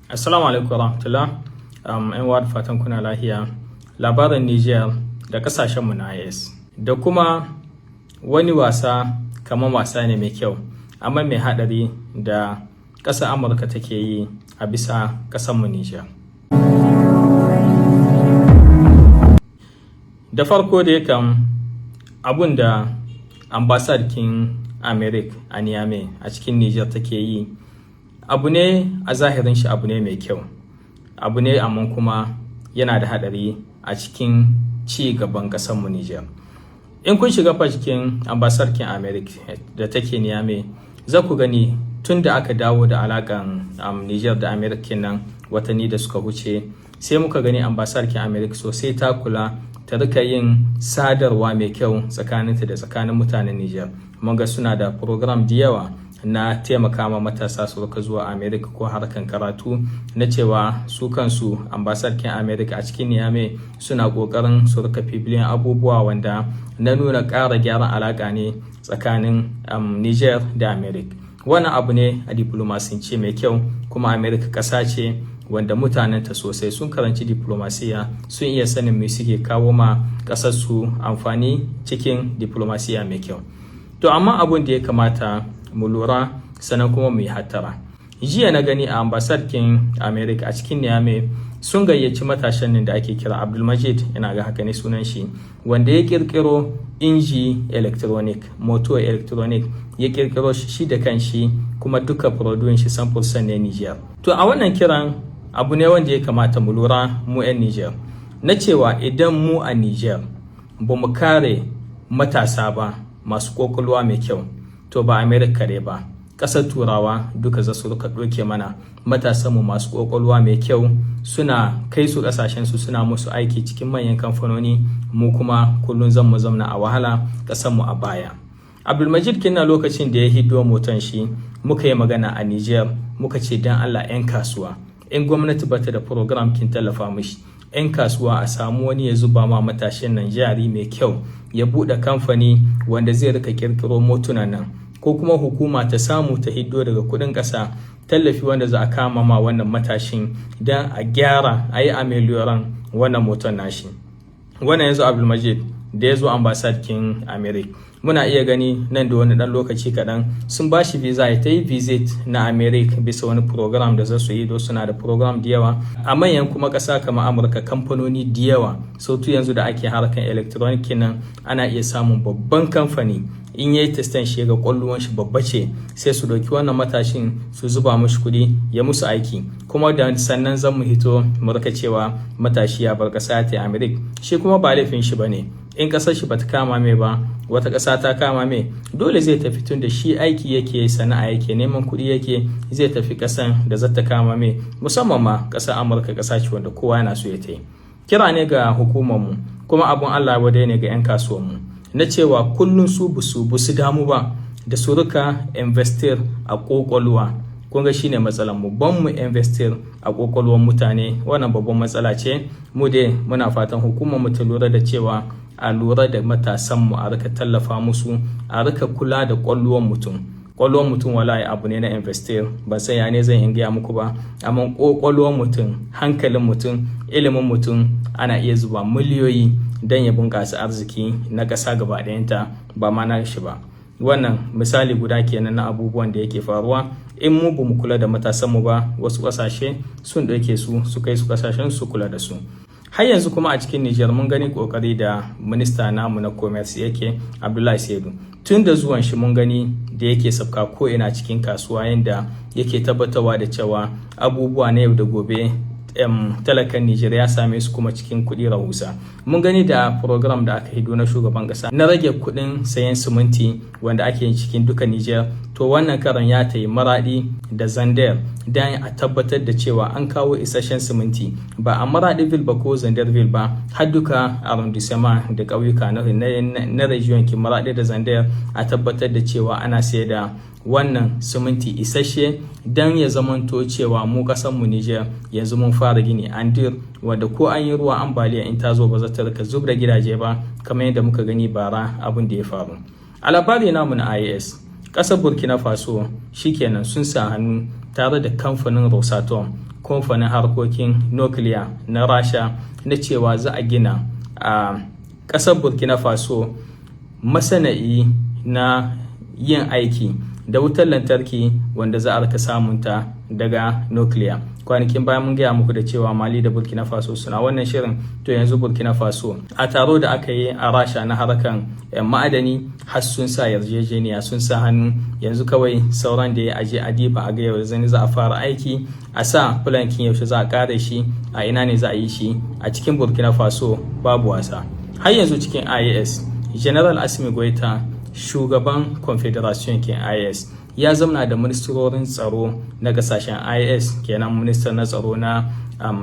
Assalamu alaikum warahmatullah. 'Yan uwa, da fatan kuna lahiya. Labarin Niger da kasashenmu na AES da kuma wani wasa, kamar wasa ne mai kyau amma mai haɗari, da ƙasar Amurka take yi a bisa ƙasarmu Niger. Da farko dai kam, abun da ambassade kin America a Niamey a cikin Niger take yi, abu ne a zahirin shi abu ne mai kyau, abu ne amma kuma yana da haɗari a cikin ci gaban ƙasarmu Niger. In kun shiga cikin ambassade kin America da take Niamey, za ku gani tun da aka dawo da alakan Niger da America nan watanni da suka wuce, sai muka gani ambassade kin America sosai ta kula ta rika yin sadarwa mai kyau tsakaninta da tsakanin mutanen Niger. Mun ga suna da program da yawa na taimaka ma matasa su rika zuwa America ko harkan karatu, na cewa su kansu ambassade kin America a cikin Niamey suna kokarin su rika publier abubuwa wanda na nuna ƙara gyaran alaƙa ne tsakanin Niger da America. Wannan abu ne a diplomasance mai kyau, kuma America ƙasa ce wanda mutanenta sosai sun karanci diplomasiya, sun iya sanin me suke kawo ma ƙasarsu amfani cikin diplomasiya mai kyau. To amma abun da ya kamata mu lura, sannan kuma mu yi hattara, jiya na gani a ambassade kin America a cikin Niamey sun gayyaci matashin nan da ake kira Abdulmajid, ina ga haka ne sunan shi, wanda ya kirkiro inji electronic, moto electronic, ya kirkiro shi da kanshi, kuma duka produit shi 100% ne Niger. To a wannan kiran, abu ne wanda ya kamata mu lura mu 'yan Niger, na cewa idan mu a Niger ba mu kare matasa ba masu kwakwalwa mai kyau, to ba America kare ba, ƙasar Turawa duka za su rika ɗauke mana matasanmu masu ƙwaƙwalwa mai kyau, suna kai su ƙasashensu, suna musu aiki cikin manyan kamfanoni. Mu kuma kullum zan mu zamna a wahala, ƙasarmu a baya. Abdulmajid kinna, lokacin da ya hiddo motan shi, muka yi magana a Niger, muka ce dan Allah 'yan kasuwa, in gwamnati bata da program kin tallafa mishi, 'yan kasuwa a samu wani ya zuba ma matashin nan jari mai kyau, ya buɗe kamfani wanda zai rika kirkiro motunan nan, ko kuma hukuma ta samu ta hiddo daga kuɗin ƙasa tallafi wanda za a kama ma wannan matashin don a gyara, a yi améliorer wannan motar nashi. Wannan yanzu Abdulmajid da ya zo ambassade kin America, muna iya gani nan da wani dan lokaci kaɗan sun ba shi visa ya ta yi visit na America bisa wani program da za su yi, don suna da program da yawa a manyan kuma ƙasa kamar Amurka, kamfanoni da yawa. Sautu yanzu da ake harkan electronic nan, ana iya samun babban kamfani, in yayi testing shi ga kwallon shi babba ce, sai su ɗauki wannan matashin su zuba mashi kuɗi ya musu aiki. Kuma da sannan zan mu hito mu rika cewa matashi ya bar ƙasa ta America. Shi kuma ba laifin shi bane. In ƙasar shi bata kama mai ba, wata ƙasa ta kama mai, dole zai tafi, tun da shi aiki yake, sana'a yake, neman kuɗi yake, zai tafi ƙasan da zata kama mai, musamman ma ƙasar Amurka, ƙasa ce wanda kowa yana so ya ta yi. Kira ne ga hukumarmu, kuma abun Allah wadai ne ga 'yan kasuwanmu, na cewa kullum su busu damu ba da su rika investir a ƙwaƙwalwa. Kun ga shine matsalar mu, ban mu investir a ƙwaƙwalwar mutane. Wannan babban matsala ce. Mu dai muna fatan hukumar mu ta lura da cewa a lura da matasan mu, a rika tallafa musu, a rika kula da ƙwallon mutum. Ƙwallon mutum wallahi abu ne na investir. Ban san ya ne zan in gaya muku ba, amma ƙwaƙwalwar mutum, hankalin mutum, ilimin mutum, ana iya zuba miliyoyi don ya bunƙasa arziki na ƙasa gaba ɗayanta, ba ma na shi ba. Wannan misali guda kenan na abubuwan da yake faruwa in mu ba mu kula da matasanmu ba, wasu ƙasashe sun ɗauke su, su kai su ƙasashen su kula da su. Har yanzu kuma a cikin Nijar, mun gani kokari da minista namu na commerce yake, Abdullahi Saidu. Tun da zuwan shi, mun gani da yake sabka ko ina cikin kasuwa, yanda yake tabbatarwa da cewa abubuwa na yau da gobe talakan Nijar ya same su kuma cikin kuɗi rahusa. Mun gani da program da aka hido na shugaban ƙasa na rage kuɗin sayan siminti wanda ake yin cikin duka Nijar. To wannan karan ya tayi Maradi da Zinder don a tabbatar da cewa an kawo isasshen siminti, ba a Maradi ville ba ko Zinder ville ba, har duka arrondissement da ƙauyuka na region kin Maradi da Zinder, a tabbatar da cewa ana sayar da wannan siminti isasshe, don ya zamanto cewa mu mu Niger yanzu mun fara gini en dur, wanda ko an yi ruwa, ambaliya in ta zo ba za ta rika zub da gidaje ba, kamar yadda muka gani bara abin da ya faru. A labari namu na AES, ƙasar Burkina Faso shikenan sun sa hannu tare da kamfanin Rosatom. Kamfanin harkokin nukiliya na Rasha na cewa za a gina a ƙasar Burkina Faso masana'i na yin aiki da wutar lantarki wanda za a rika samunta daga nukiliya. Kwanakin bayan mun gaya muku da cewa Mali da Burkina Faso suna wannan shirin. To, yanzu Burkina Faso, a taro da aka yi a Rasha na harkan ma'adani, har sun sa yarjejeniya, sun sa hannu. Yanzu kawai sauran da ya aje a diba a ga yau zan za a fara aiki, a sa plan kin yaushe za a kare shi, a ina ne za a yi shi a cikin Burkina Faso. Babu wasa. Har yanzu cikin IAS, General Assimi Goita, shugaban Confederation kin IAS, ya zamna da ministrorin tsaro na kasashen IAS, kenan ministan na tsaro na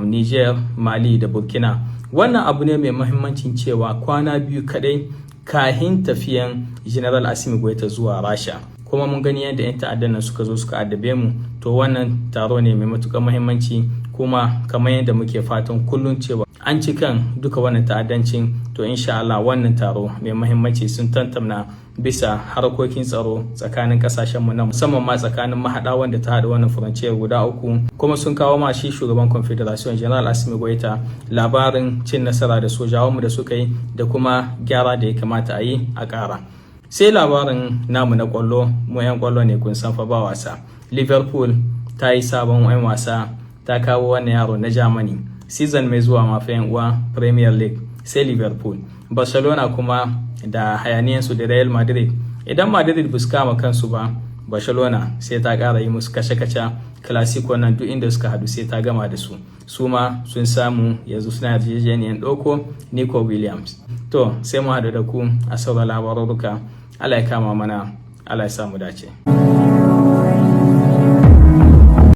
Niger, Mali da Burkina. Wannan abu ne mai mahimmancin cewa kwana 2 kadai kahin tafiyan General Assimi Goita zuwa Rasha, kuma mun gani yadda 'yan ta'addan nan suka zo suka addabe mu. To, wannan taro ne mai matuƙar muhimmanci, kuma kamar yadda muke fatan kullum cewa an ci kan duka wannan ta'addancin, to insha Allah wannan taro mai muhimmanci sun tantamna bisa harkokin tsaro tsakanin kasashen mu na musamman ma tsakanin mahaɗa wanda ta haɗa wannan frontière guda uku. Kuma sun kawo ma shi shugaban Confederation, General Assimi Goita, labarin cin nasara da sojawanmu da suka yi da kuma gyara da ya kamata a yi a ƙara. Sai labarin namu na kwallo. Mu 'yan kwallo ne, kun san fa ba wasa. Liverpool ta yi sabon 'yan wasa, ta kawo wannan yaro na Germany. Season mai zuwa ma fa, 'yan uwa, Premier League sai Liverpool. Barcelona kuma da hayaniyansu da Real Madrid, idan Madrid ba su kama kansu ba, Barcelona sai ta kara yi musu kashe-kashe. Clasico nan, duk inda suka hadu sai ta gama da su. Su ma sun samu, yanzu suna yarjejeniyar ɗauko Nico Williams. To, sai mu haɗu da ku a sauran labarurruka. Allah ya kama mana, Allah ya samu dace.